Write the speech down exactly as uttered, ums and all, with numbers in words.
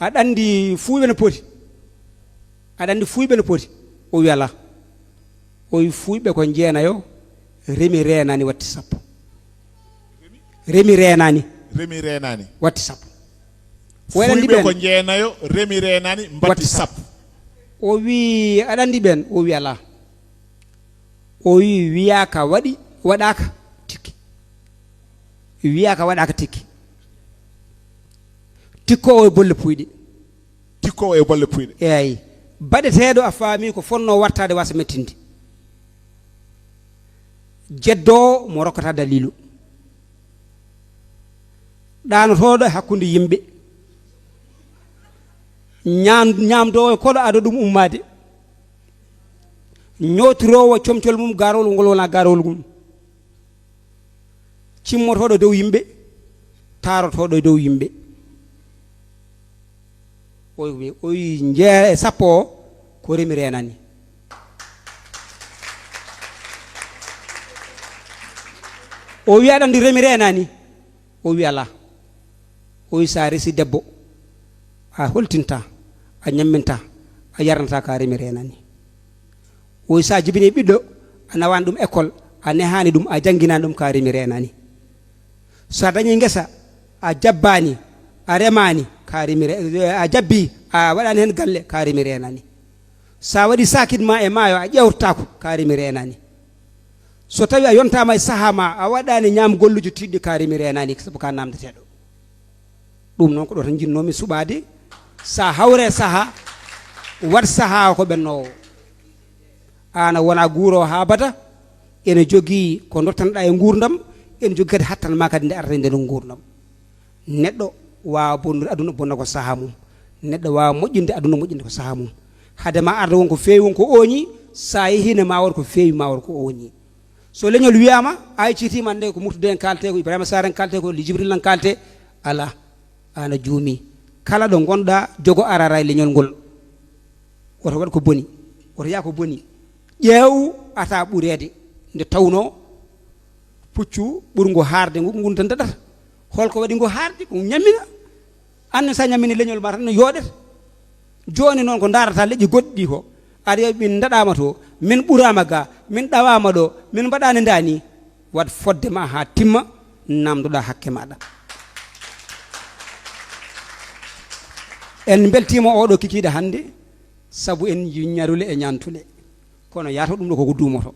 Aɗa anndi fuuyɓe no poti? Aɗa anndi fuuyɓe no poti? O wi alaa. O wi fuuyɓe ko jeenayo, remi reenaani watti sappo. Remi reenaani. Remi reenaani. Watti sappo. O wi aɗa anndi fuuyɓe ɓeen? Ko jeenayo, remi reenaani, mbatti watti sappo. Sappo. O wi aɗa anndi ɓeen? O wi alaa. O wi wiyaaka waɗi, waɗaaka tikki. Wiyaaka waɗaaka tikki. Tikkoowo e bolle puyɗe. Tikkoowo e bolle puyɗe. Eeyi. Baɗeteeɗo a faami ko fonnoo wartaade wasa mettinde. Jeddoowo mo rokkata daliilu. Ɗaanotooɗo e hakkunde yimɓe. Ñaan-, ñaamdoowo e koɗo ado ɗum ummaade. Ñootiroowo comcol mum gaarowol ngol wonaa gaarowol mum. Cimmotooɗo dow yimɓe, taarotooɗo e dow yimɓe. O wi, o wi jeere sappo o, ko remi reenani. O wi aɗa anndi remi reenani? O wi alaa. O wi so a resi debbo, a holtinta, a ñamminta, a yarnata ka remi reenani. O wi so a jibini ɓiɗɗo, a nawani ɗum école, a nehani ɗum, a janginani ɗum ka remi reenani. So a dañi ngesa, a jabbani, a remani, ka remi re-, a jabbi, a waɗani hen galle, ka remi reenani. So a waɗi sakit ma e maayo, a ƴewtotako, ka remi reenani. So tawi a yontama e saha ma, a waɗani ñaam golluji tiɗɗi, ka remi reenani, sabu ka namdeteɗo. Ɗum noon ko ɗo tan jinnomi suɓade. Sa hawre saha, waɗ saha ko ɓennowo. An a wona guuro ha bada, ene jogii ko dottanɗa e nguurndam, ene jogii kadi hattan ma kadi nde arata e nder nguurndam. Neɗɗo waawa bonnude aduna, bonna ko saha mum. Neɗɗo waawa moƴƴinde aduna, moƴƴinde ko saha mum. Hade ma arde won ko feewi, won ko ooñi, sa yehi ne ma won ko feewi, ma won ko ooñi. So leñol wiyama, ay citima nde ko Murtude en kalte, ko Ibrahima Sarr en kalte, ko Jibril en kalte, ala, ana juumi. Kala ɗo gonɗa, jogo arara e leñol ngol. Woto waɗ ko boni, woto yaa ko boni. Ƴeew ata ɓureede. Nde tawno puccu ɓurngu haarde ngu, ngu daɗata. Holko waɗi ngu haarde? Ko ñammina. An sa ñammini leñol ma tan no yooɗete. Jooni noon ko ndaarata leƴƴi goɗɗi ɗi ko, aɗa wiya min ndaɗama to, min ɓurama ga, min ɗawama ɗo, min mbaɗani nda ni. Waɗ fodde ma ha timma, namdoɗa hakke maɗa. En beltima oɗo kikiiɗe hannde, sabu en yi ñarule e ñantule. Kono yaato ɗum ɗo koko duumoto.